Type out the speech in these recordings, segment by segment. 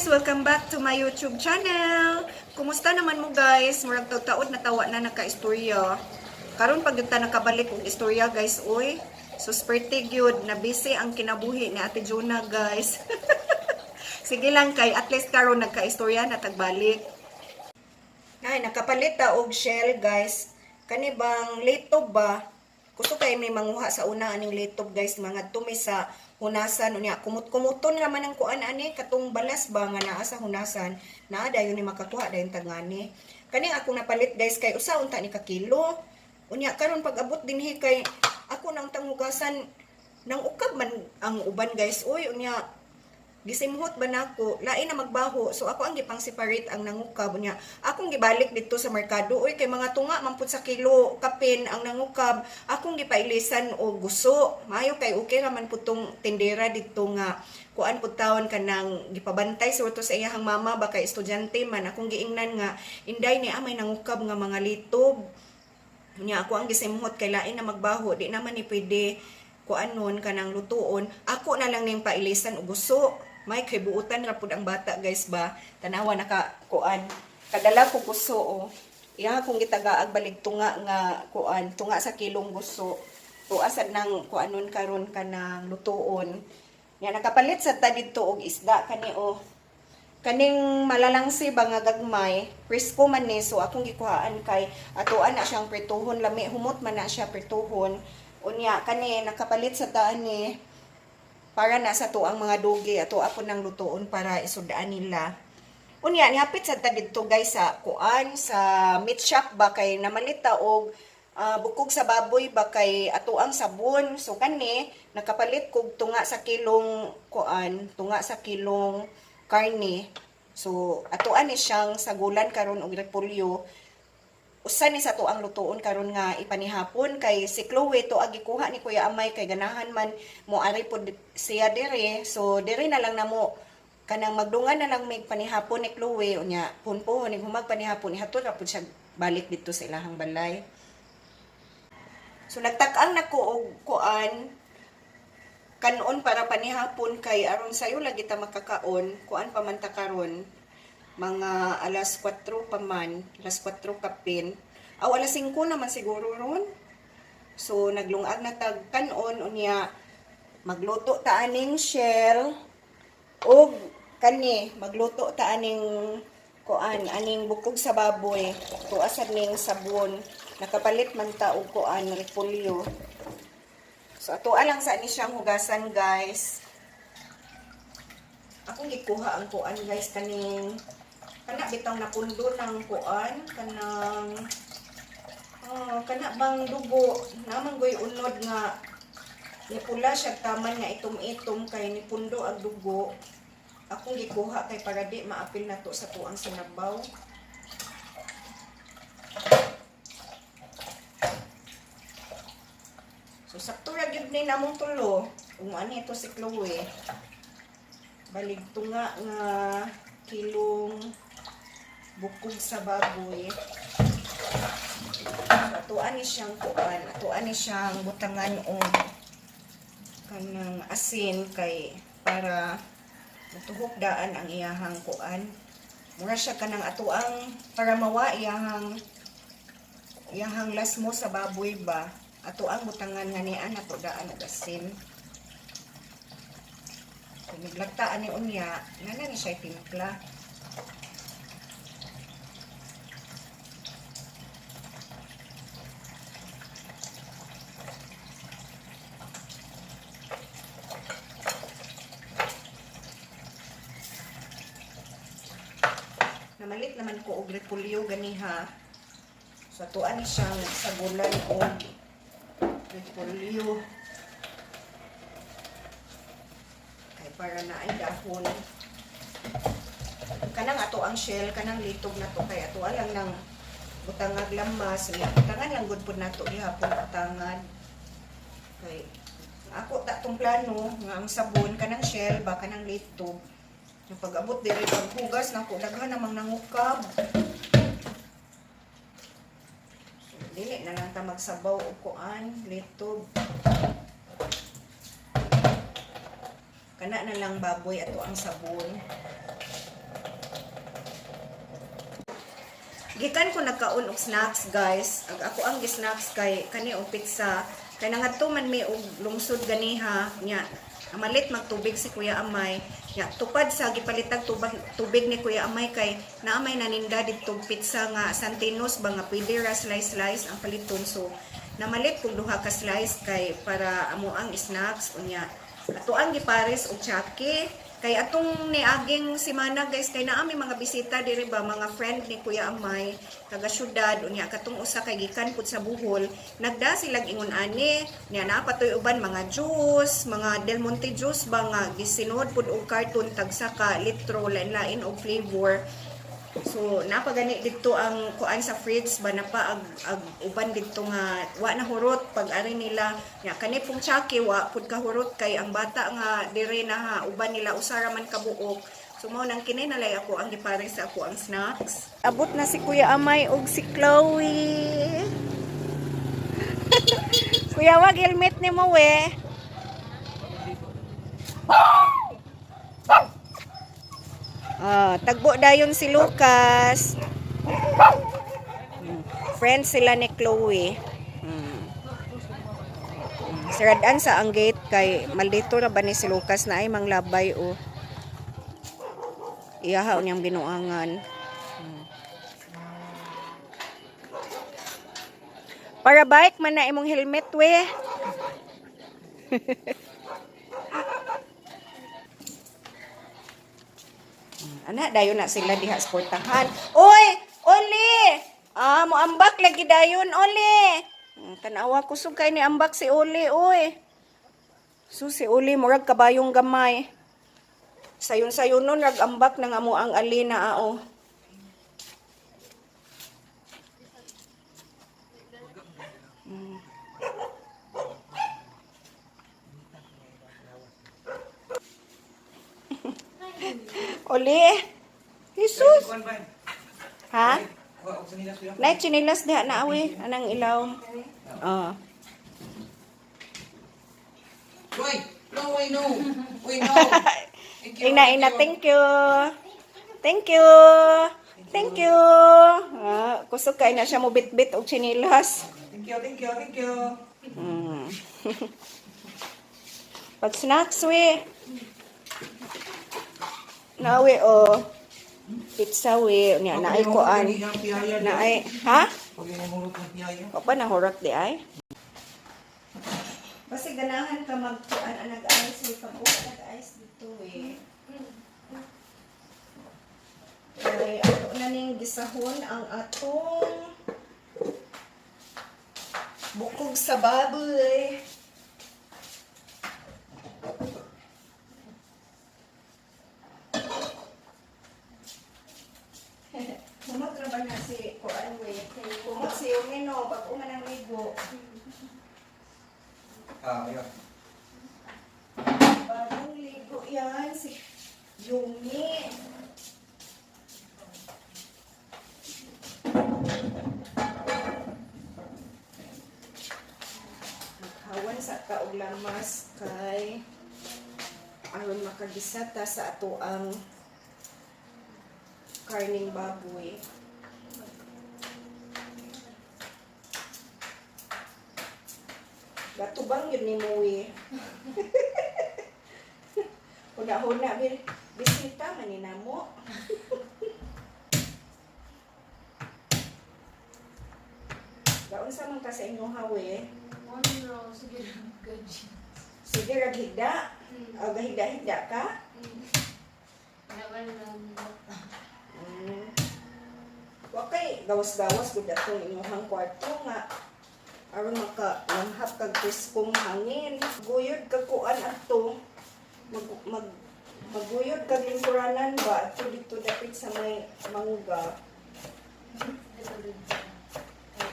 Welcome back to my YouTube channel! Kumusta naman mo, guys? Murag taud na tawa na nakaistorya. Karon pag ta nakabalik og istorya, guys, oy. So perti gyud na busy ang kinabuhi ni Ate Juna, guys. Sige lang kay at least karon nagkaistorya na tagbalik. Ay, nakapalit ta og shell, guys. Kani bang litob ba? Gusto kay may manguha sa una aning litob, guys, mga tumi sa hunasan. Unya kumut-kumuton naman ang kuan ani, katong balas ba nga naa sa hunasan, naa dayon ni makakuha dayon tagani. Kani akong napalit, guys, kay usa unta ni ka kilo. Unya karon pag abot dinhi kay ako nang tanghugasan nang ukab man ang uban, guys. Uy, unya gisimhot ba nako, lain na magbaho, so ako ang gipang separate ang nangukab. Unya akong gibalik dito sa merkado, uy, kay mga tunga man pud sa kilo kapin ang nangukab. Akong gipailisan og guso, maayo kay okay ra man pud tong tindera didto nga kuan pud tawon, kanang gipabantay sa sa iyahang mama ba kay estudyante man. Akong giingnan nga, "Inday, ni may nangukab nga mga litob." Unya ako ang gisimhot kay lain na magbaho, di naman ni pwede kuan nun kanang lutuon. Ako na lang ning pailisan og guso. May kay buutan ra pud ang bata, guys, ba. Tanawa, naka kuan. Kadala ko guso, oh. Iya akong gitagaag balig tunga nga kuan, tunga sa kilong guso. Tuwa sad nang kuanon karon kanang lutuon. Nya nakapalit sad ta didto og isda kani, oh. Kaning malalangsi ba nga gagmay, presko man ni, so akong gikuhaan kay atoan na siyang prituhon, lami humot man na siya prituhon. Unya kani nakapalit sa taan ni para na sa tuang mga dugi, ato ako nang lutuon para isudaan nila. Unya nihapit sa ta didto, guys, sa kuan, sa meat shop ba kay namalita og bukog sa baboy ba kay ato ang sabon. So kani nakapalit kog tunga sa kilong kuan, tunga sa kilong karne. So atoan ni siyang sagulan karon og repolyo. Usa ni sa tuang lutuon karon nga ipanihapon kay si Chloe to agi kuha ni Kuya Amay kay ganahan man mo ari pod siya dire. So dire na lang namo kanang magdungan na lang mig panihapon ni Chloe. Unya punpohon ning humag panihapon, ihatod ra pud siya balik didto sa ilahang balay. So nagtak-ang nako og kuan, kanon para panihapon kay aron sayo lagi ta makakaon. Kuan pa man ta karon, mga alas 4 pa man, alas 4 kapin. Aw, alas 5 naman siguro ron. So naglungag na tag kanon, unya magluto ta aning shell og kani magluto ta aning kuan, aning bukog sa baboy. Tuwa sad ning sabon. Nakapalit man ta og kuan, repolyo. So ato lang sa ni siyang hugasan, guys. Akong gikuha ang kuan, guys, kaning kana bitaw napundo ng kuan, kanang kana bang dugo naman goy unod nga nipula siya taman nga itom-itom kay nipundo ang dugo. Akong gikuha kay para di maapil na to sa tuang sinabaw. So sakto ra gyud ni namong tulo. Ug ani ito si Chloe. Balig tunga nga kilong bukog sa baboy. So atuan ni siyang kuan, atuan ni siyang butangan og kanang asin kay para mutuhok daan ang iyahang kuan. Mura siya kanang atuang para mawa iyahang iyahang lasmo sa baboy ba. Ato ang butangan nga nian ato daan og asin. So niglata ani unya, nana ni siya timpla. Namalit naman ko og repolyo ganiha. So atuan ni siyang sagulan og repolyo. Kay para na ay dahon. Kanang ato ang shell, kanang litog na to kay ato lang nang butangag lamas, niya butangan lang gud pud nato gihapon butangad. Kay ako ta tong plano nga ang sabon kanang shell ba, kanang litog. Yung pag-abot diri paghugas nako, daghan namang nangukab. So, dili na lang ta magsabaw og kuan, litog. Kana na lang baboy ato ang sabon. Gikan ko nagkaon og snacks, guys. Ag ako ang gi-snacks kay kani og pizza. Kay nangadto man mi og lungsod ganiha nya. Namalit magtubig si Kuya Amay. Nya tupad sa gipalitag tubig, tubig ni Kuya Amay kay naamay naninda didto pizza nga Santinos ba nga pwede ra slice slice ang paliton. So namalit kog duha ka slice kay para amo ang snacks. Unya ato ang gipares og Chucky kay atong niaging semana, guys, kay naa mi mga bisita diri ba, mga friend ni Kuya Amay taga syudad. Unya katong usa kay gikan pud sa Bohol, nagda silag ingon ani niya naa patoy uban mga juice, mga Del Monte juice ba nga gisinod pud og carton, tagsa ka litro, lain-lain og flavor. So napagani didto ang kuan sa fridge ba, napa ag uban didto nga wa na hurot pag ari nila. Nya kani pong Chucky wa pud kahurot kay ang bata nga dire na ha uban nila usa ra man ka buok. So mao nang kini nalay ako ang gipare sa ako ang snacks. Abot na si Kuya Amay og si Chloe. Kuya, wag helmet nimo we. Ah, tagbo dayon si Lucas. Friends sila ni Chloe. Siradan sa ang gate kay maldito ra ba ni si Lucas na ay manglabay o. Iyaha niyang binuangan. Para bike man na imong helmet we. Ana, dayon na sila diha sa portahan. Oy, Oli! Ah, moambak lagi dayon, Oli. Tanawa kusog kay ni ambak si Oli, oy. So si Oli murag kabayong gamay. Sayon-sayon nun rag ambak nang amo ang alina ao. Oli. Jesus. Ha? Nay chinilas diha na awi anang ilaw. Oh. Wait, no, wait, no. Wait, no. Thank you. Ina ina, thank you. Thank you. Thank you. Ah, kusog kay na siya mo bitbit og chinilas. Thank you, thank you, thank you. Pag snacks we. Nawi oh. Pizza we nya naay kuan. Naay ha? Pag yung ng piyaya. O pa nahurot di ay? Basta ganahan ka magkuan anag ice we, pag nag ice dito eh. Ay, ato na ning gisahon ang atong bukog sa baboy. Kumot ra ba na si kuan we? Kumot si Yumino pag man ang ligo. Ah, ayun. Bagong ligo yan si Yumi. Maghawan sa taog lamas kay aron makagisa ta sa ato ang karning baboy. Gatubang yun ni Moe. Huna-huna, bisita maninamo. Gaon sa man ka sa inyong hawe? One row, sige lang, good. Sige, raghigda. O, gahigda-higda ka? Naman lang. Wa kay gawas-gawas gud atong inyong kwarto nga aron maka langhap kag preskong hangin. Guyod ka kuan adto. Mag, mag maguyod kag lingkuranan ba adto dito dapit sa may mangga. Ito din.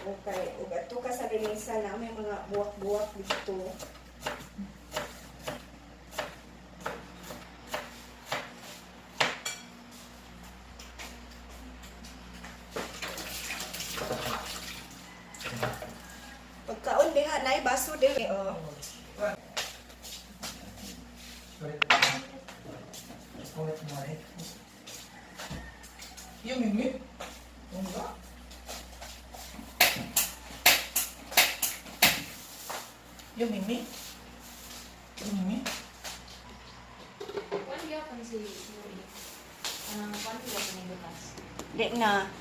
Okay, ug adto ka sa limisa na may mga buwak-buwak dito. Pagkaon diha nay baso diri oh. Sorry. Ulit mo eh. Yung mimit. Yung ba? Yung mimi? Yung mimi? Kuan gyapon si Yuri. Anong kuan gyapon ni Lucas? Di na.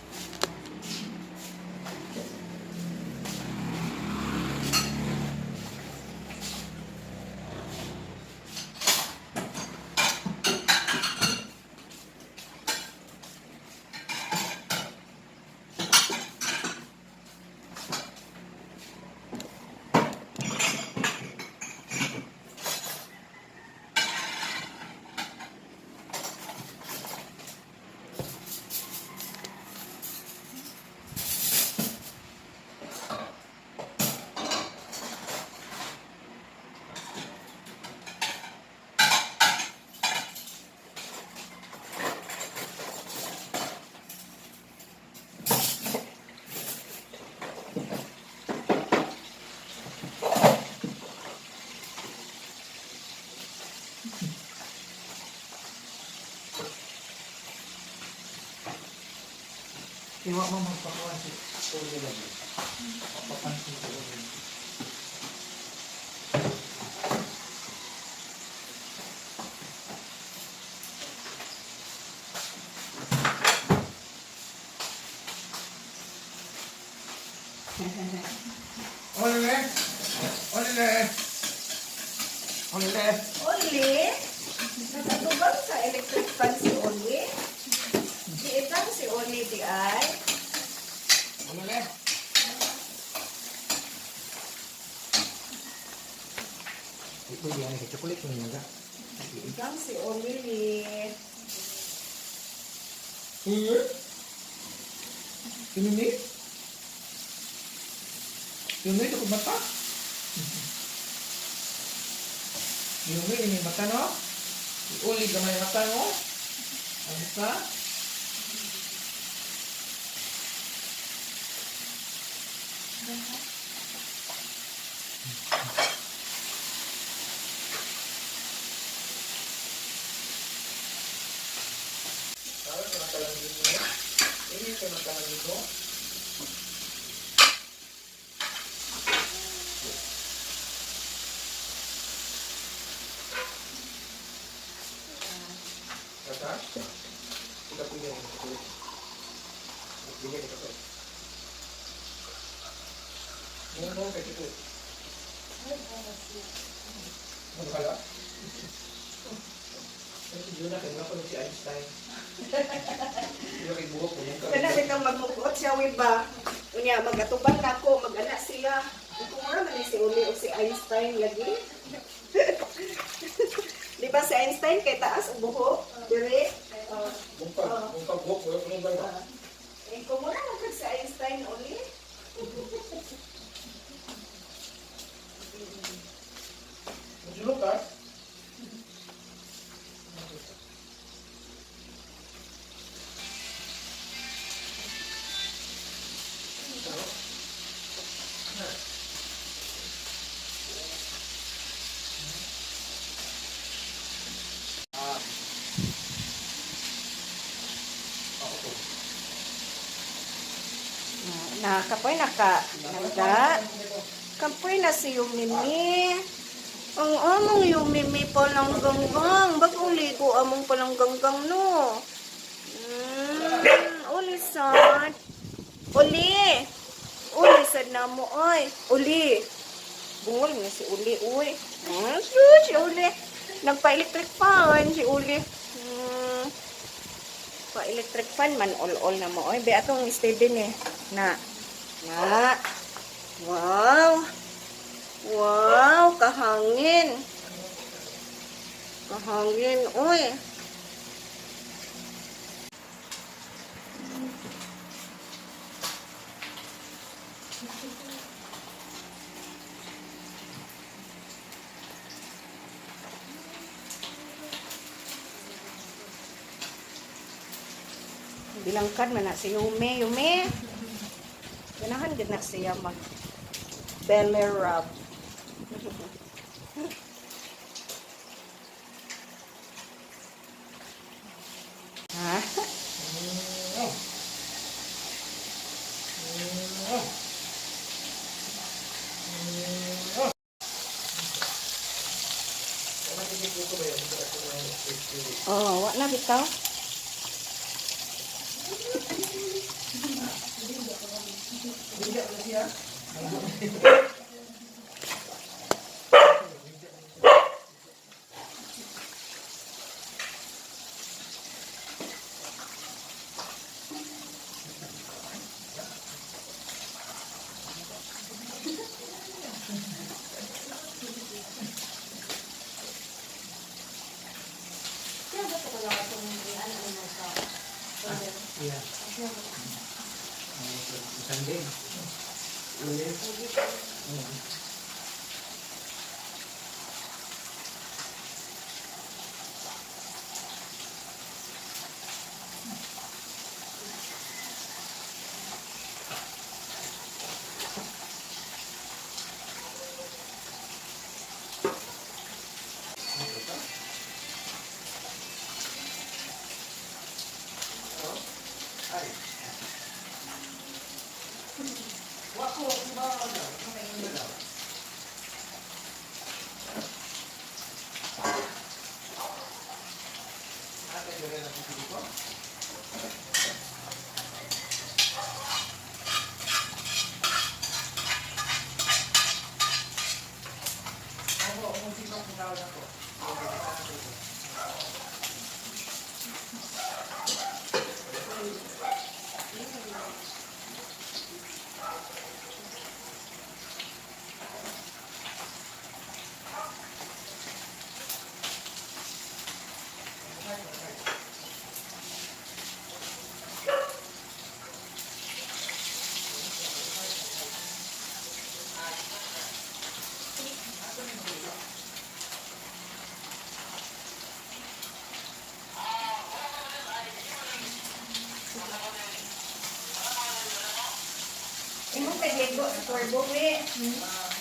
Iwa mo magpakuha si Tony lagi. Papansin ko rin. Olele! Olele! Olele! Oli? Nakatubang sa electric fan si Oli? Giitang si Oli di ay. Olele! Ito yan, kay chocolate mo nga. Itang si Oli ni. Hmm? Yumi? Yumi, ito mata? Yumi, ini mata no? Iuli gamay mata no? Ang mata? Parang sa mata lang dito. Ini sa mata lang dito. Kata? Kita punya yang kulit. Punya kita kulit. Mau kayak gitu. Mau kala? Kasi Jonah, kaya nga pa si Einstein. Hindi kay buhok mo yan. Kana bitang magmukuot siya ba? Unya magatubang nako, mag-ana siya. Kung mura man ni si Oli o si Einstein lagi. Di ba si Einstein kay taas og buhok? Dire. Oh. Bungkag, bungkag buhok, wala ko nung ba? Eh, kung mura man kag si Einstein Oli. Si Lucas? Na kapoy naka nangga. Kapoy na si Yumimi. Ang among Yumimi palangganggang. Bagong ligo among palangganggang no. Uli sad. Uli. Uli sad na mo oy. Uli. Bungol nga si Uli uy. Si Uli. Nagpa-electric fan si Uli. Pa-electric fan man all-all na mo oy. Be atong steady ni. Na. Na. Wow. Wow, kahangin. Kahangin, oy. Bilangkan man na si Yume. Yume. Ganahan gid na siya mag belly rub. Ha? Oh, wa na bitaw. Hindi na siya. Siya ba ito kuya itong ano mo sa order? Yeah. Siya ba? Sunday. Ulit. Ay. Wako, ba ano? Ano daw? Ate, dere na sisi ko. Ako, kung sino ang tawag ako. Imong tagligo sa kwarbo, we.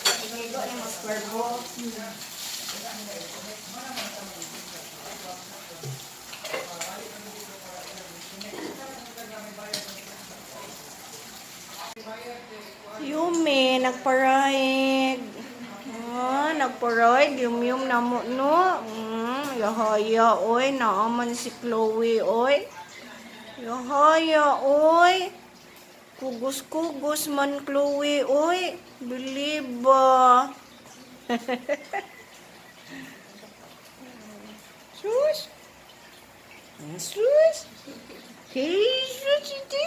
Tagligo ni mo sa kwarbo. Yumi, nagparaig. Ah, nagparaig. Yum yum na mo, no? Yahaya, oy. Naaman si Chloe, oy. Yahaya, oy. Kugos-kugos man, Chloe, oy. Biliba. Sus. Sus. Hey, sus, iti.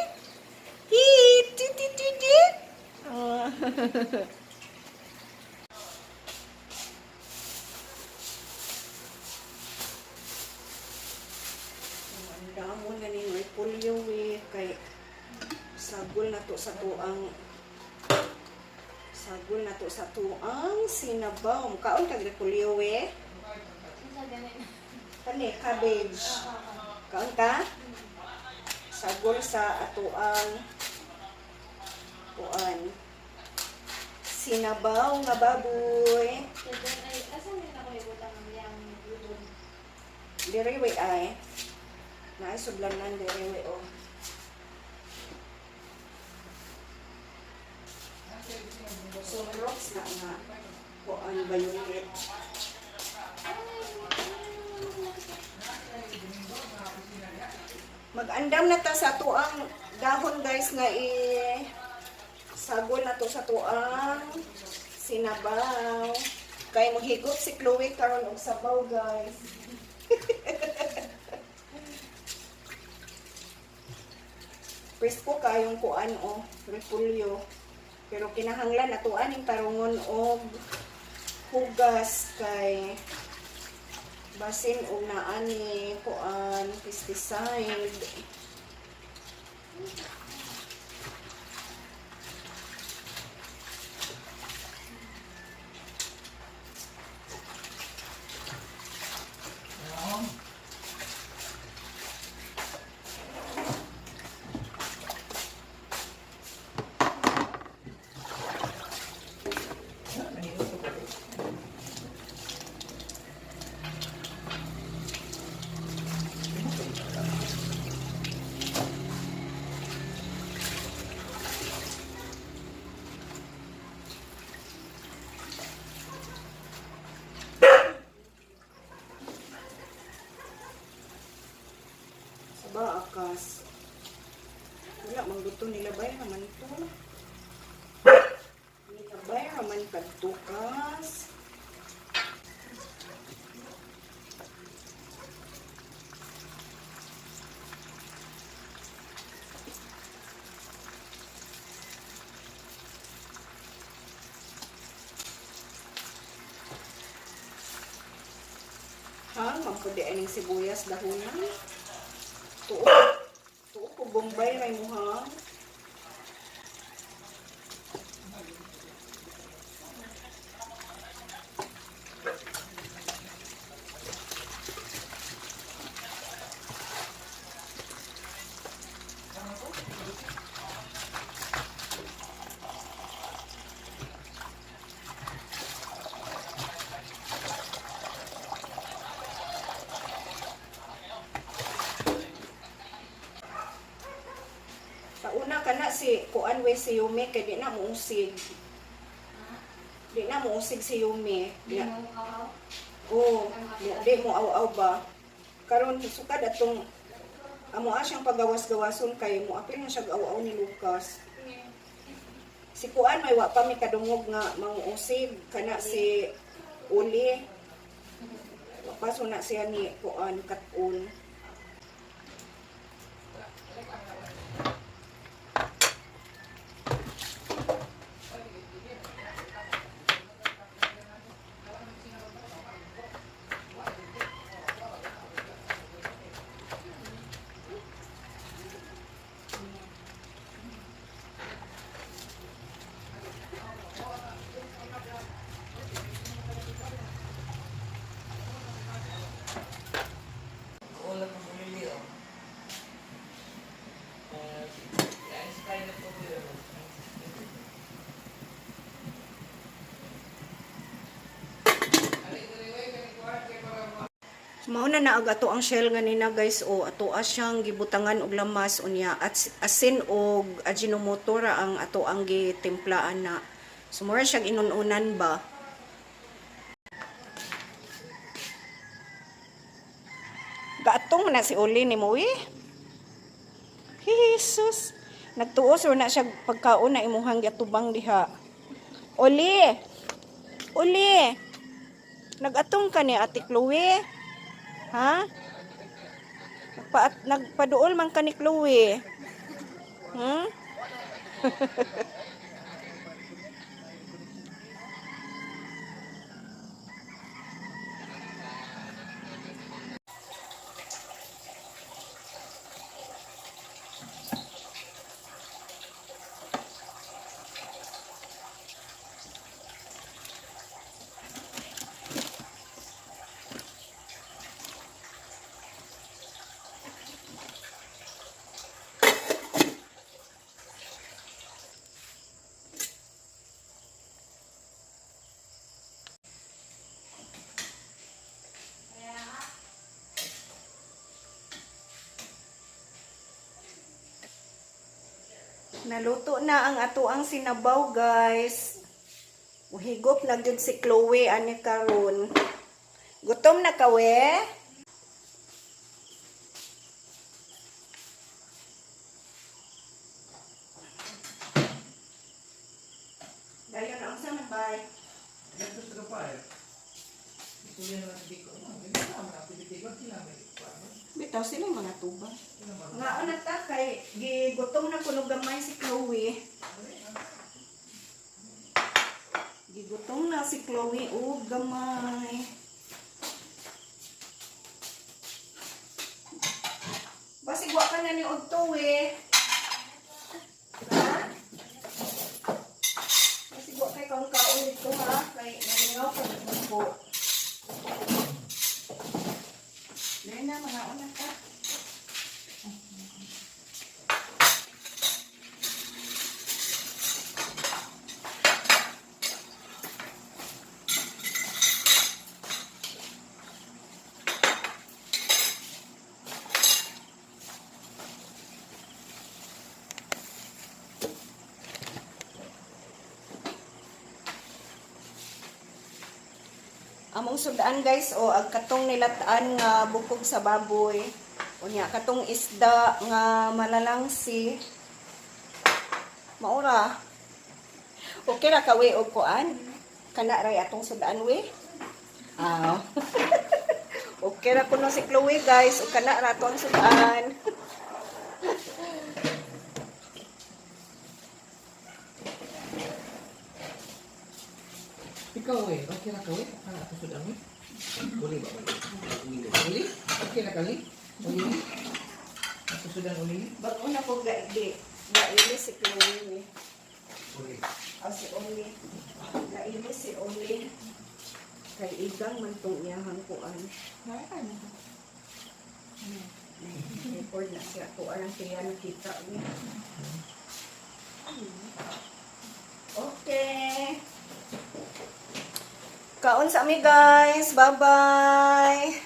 Hey, ti, ti, ti, ti. Ah. Ang damo na ni repolyo eh, kay sagol na to sa tuang sagol na to sa tuang sinabaw. Kaon kag repolyo eh. Unsa ganun? Kani cabbage. Kaon ka? Sagol sa atuang kuan. Sinabaw nga baboy. Kaya ay asa man ako ibutang ang iyang lubog? Diri we ay. Naay sudlanan diri we oh. So rocks na nga kuan bayulit. Mag-andam na ta sa tuang dahon guys nga i sagol na to sa tuang sinabaw. Kay mohigot si Chloe karon og sabaw guys. Presko kayong kuan o repulyo. Pero kinahanglan natuan ning tarungon og hugas kay basin og naani kuan pesticide. Oo. man pagtukas. Ha, magpudi aning sibuyas dahunan. Tuo. Tuo ko bombay may muha. Pauna ka na si kuan we si Yumi kay di na muusig. Di na muusig si Yumi. Di Di na, mo aw-aw. oh, di mo aw-aw ba. Karon sukad atong amo a siyang pagawas-gawason kay mo apil na siya aw-aw ni Lucas. Si kuan may wa pa mi kadungog nga manguusig kana si Uli. Wa pa so na siya ni kuan kat-on. Wala kang bumili, oh. Style na po yun. Mao na na og ato ang shell ganina, guys, o ato siyang gibutangan og lamas, unya at asin og Ajinomoto ra ang ato ang gitimplaan na. So mura siyang inununan ba. Gaatong man na si Uli ni mo eh. Jesus. Nagtuos ra na siya pagkaon na imuhang giatubang diha. Uli. Uli. Nagatong ka ni Ate Chloe. Ha? Nagpaduol man ka ni Chloe. Naluto na ang ato ang sinabaw, guys. Uhigop na gyud si Chloe ani karon. Gutom na ka, we? Dayon ang sa man bay. Ganito sa pa eh. Ituloy na lang sa Bicol. No, ganito na mga activity ko. Sila may kuwan. Bitaw sila yung mga tuba. Sila mga Nga na ta kay gigutom na kuno gamay si Chloe. Gigutom na si Chloe og gamay. Basig wa ka na ni Odto eh. Ha? Basig wa kay kaon kaon dito ha kay nalingaw ka po. Dahil na mga una ka. Among sudaan, guys, o ag katong nilataan nga bukog sa baboy. Unya katong isda nga malalangsi. Maura. Okay ra ka we og kuan? Kana ray atong sudan we? Ah. Okay ra kuno si Chloe, guys, ug kana ra atong sudan. Ikaw eh, okay na ka eh? Ano ako sudan eh? Uli ba? Uli. Uli? Okay na kali? Uli? Ako sudan uli? Bago na ko gaili. Gaili si Chloe we. Uli. O si Oli. Gaili si Oli. Kay igang man tong iyahang kuan. Meron. Record na siya. Tuwa lang siya nakita niya. Okay. Kaon sa ami, guys. Bye-bye.